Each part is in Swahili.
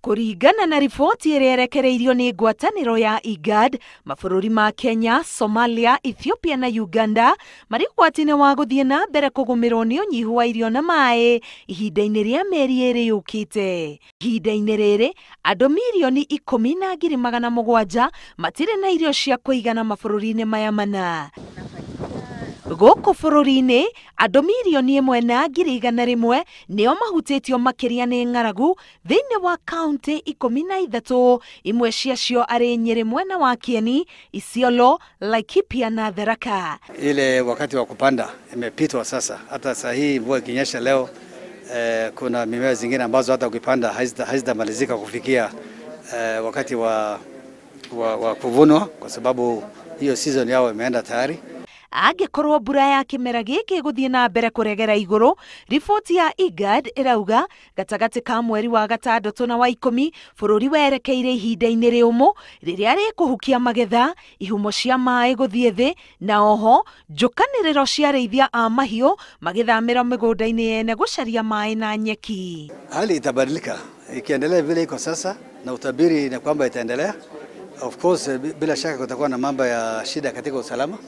Kũringana na riboti ĩrĩa ĩrekereirio nĩ ngwatanĩro ya IGAD, mabũrũri ma Kenya, Somalia, Ethiopia na Uganda marĩ ũgwati-inĩ wa gũthiĩ na mbere kũgũmĩrwo nĩ ũnyihu wa irio na maĩ ihinda-inĩ rĩa mĩeri ĩrĩ yũkĩte. Ihinda-inĩ rĩrĩ, andũ 10,700,000 matirĩ na irio cia kũigana mabũrũri-inĩ maya mana. Gũkũ bũrũri-inĩ, andũ 1,100,000 nĩo mahutĩtio makĩria nĩ ng'aragu thĩinĩ wa kaunti 13, imwe ciacio arĩ Nyĩrĩ mwena wa Kieni, Isiolo, Laikipia na Tharaka. Ile wakati wa kupanda imepitwa sasa. Hata saa hii mvua ikinyesha leo, kuna mimea zingine ambazo hata ukipanda hazitamalizika kufikia wakati wa kuvunwa, kwa sababu hiyo season yao imeenda tayari. Angĩkorwo mbura ya kĩmera gĩkĩ ĩgũthiĩ na mbere kũregera igũrũ, riboti ya IGAD ĩrauga gatagatĩ ka mweri wa gatandatũ na wa 10 bũrũri werekeire ihinda-inĩ rĩũmũ rĩrĩa rĩkũhukia magetha, ihumo cia maĩ gũthiĩ thĩ, na oho njũkanĩrĩro cia arĩithia a mahiũ magĩthamĩra mĩgũnda-inĩ yene gũcaria maĩ na nyeki. Hali itabadilika ikiendelea vile iko sasa, na utabiri ni kwamba itaendelea. Of course, bila shaka kutakuwa na mambo ya shida katika usalama,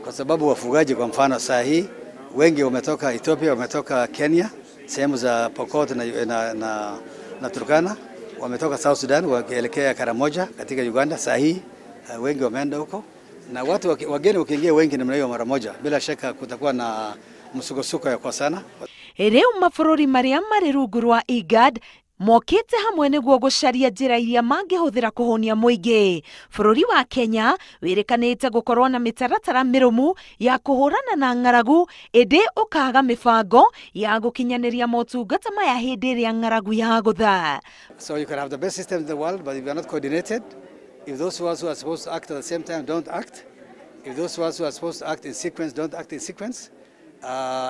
kwa sababu wafugaji kwa mfano saa hii wengi wametoka Ethiopia, wametoka Kenya, sehemu za Pokot na Turkana, wametoka South Sudan wakielekea Karamoja katika Uganda. Saa hii wengi wameenda huko, na watu wageni wakiingia wengi namna hiyo mara moja, bila shaka kutakuwa na msukosuko ya kwa sana. Rĩu mabũrũri marĩa marĩ rungu rwa IGAD mokĩte hamwe nĩguo gũcaria njĩra iria mangĩhũthĩra kũhũnia mũingĩ. Bũrũri wa Kenya wĩrĩkanĩte gũkorwo na mĩtaratara mĩrũmu ya kũhũrana na ng'aragu, ĩndĩ ũkaga mĩbango ya gũkinyanĩria motungata maya hĩndĩ ĩrĩa ng'aragu yagũtha. So you can have the best system in the world, but if you are not coordinated, if those ones who are supposed to act at the same time don't act, if those ones who are supposed to act in sequence don't act in sequence,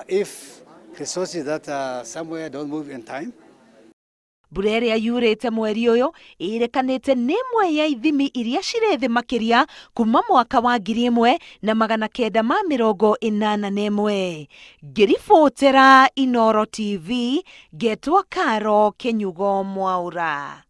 if resources that are somewhere don't move in time. Mbura ĩrĩa yurĩte mweri ũyũ ĩrĩkanĩte nĩ ĩmwe ya ithimi iria cirĩ thĩ makĩria kuma mwaka wa 1981. Ngĩribotera Inooro TV, ngetwo Karo Kĩnyugo Mwaũra.